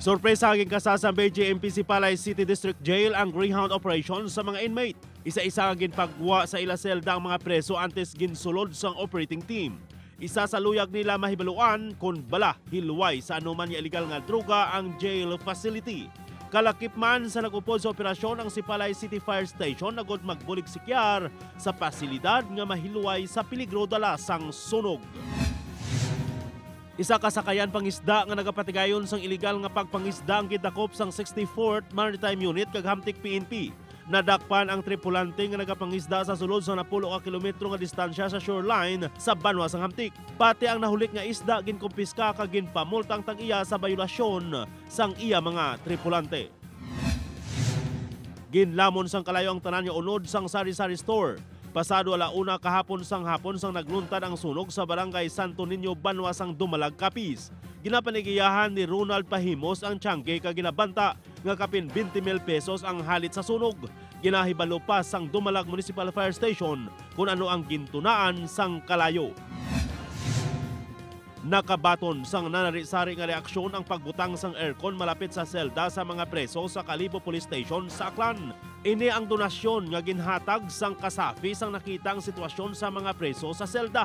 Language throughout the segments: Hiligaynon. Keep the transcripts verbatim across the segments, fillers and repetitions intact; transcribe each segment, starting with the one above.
Sorpresa nga ginkasa sang B J M P Sipalay City District Jail ang Greyhound operation sa mga inmate. Isa-isa nga ginpagwa sa ila selda ang mga preso antes ginsulod sang operating team. Isa sa luyag nila mahibaluan kon bala hilway sa anuman nga iligal nga droga ang jail facility. Kalakip man sa nag-upod sa operasyon ang Sipalay City Fire Station agud magbulig sikyar sa pasilidad nga mahilway sa peligro dala sang sunog. Isa ka sakayan pangisda nga nagapatigayon sang iligal nga pagpangisda ang gidakop sang sixty-fourth Maritime Unit kag Hamtic P N P. Nadakpan ang tripulante nga nagapangisda sa sulod sa napulo ka kilometro nga distansya sa shoreline sa banwa sang Hamtic. Pati ang nahulik nga isda ginkumpiska kag ginpamulta ang tag-iya sa bayolasyon sang iya mga tripulante. Ginlamon sang kalayo ang tanan nga unod sang sari-sari store. Pasado ala una kahapon sang hapon sang nagluntad ang sunog sa barangay Santo Niño, banwa sang Dumalag, Capiz. Ginapanigiyahan ni Ronald Pahimos ang tiyangke kag ginabanta nga kapin twenty mil pesos ang halit sa sunog. Ginahibalo pa sang Dumalag Municipal Fire Station kon ano ang gintunaan sang kalayo. Nakabaton sang nanari-sari nga reaksyon ang pagbutang sang aircon malapit sa selda sa mga preso sa Kalibo Police Station sa Aklan. Ini ang donasyon nga ginhatag sang kasafi sang nakita ang sitwasyon sa mga preso sa selda.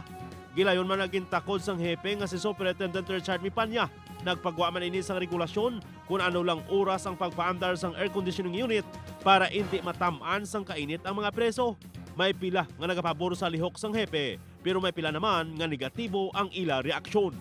Gilayon man nga gintakod sang hepe nga si Superintendent Richard Mipaña. Nagpagwa man ini sang regulasyon kon ano lang oras ang pagpaandar sang air conditioning unit para indi matam-an sang kainit ang mga preso. May pila nga nagapabor sa lihok sang hepe, pero may pila naman nga negatibo ang ila reaksyon.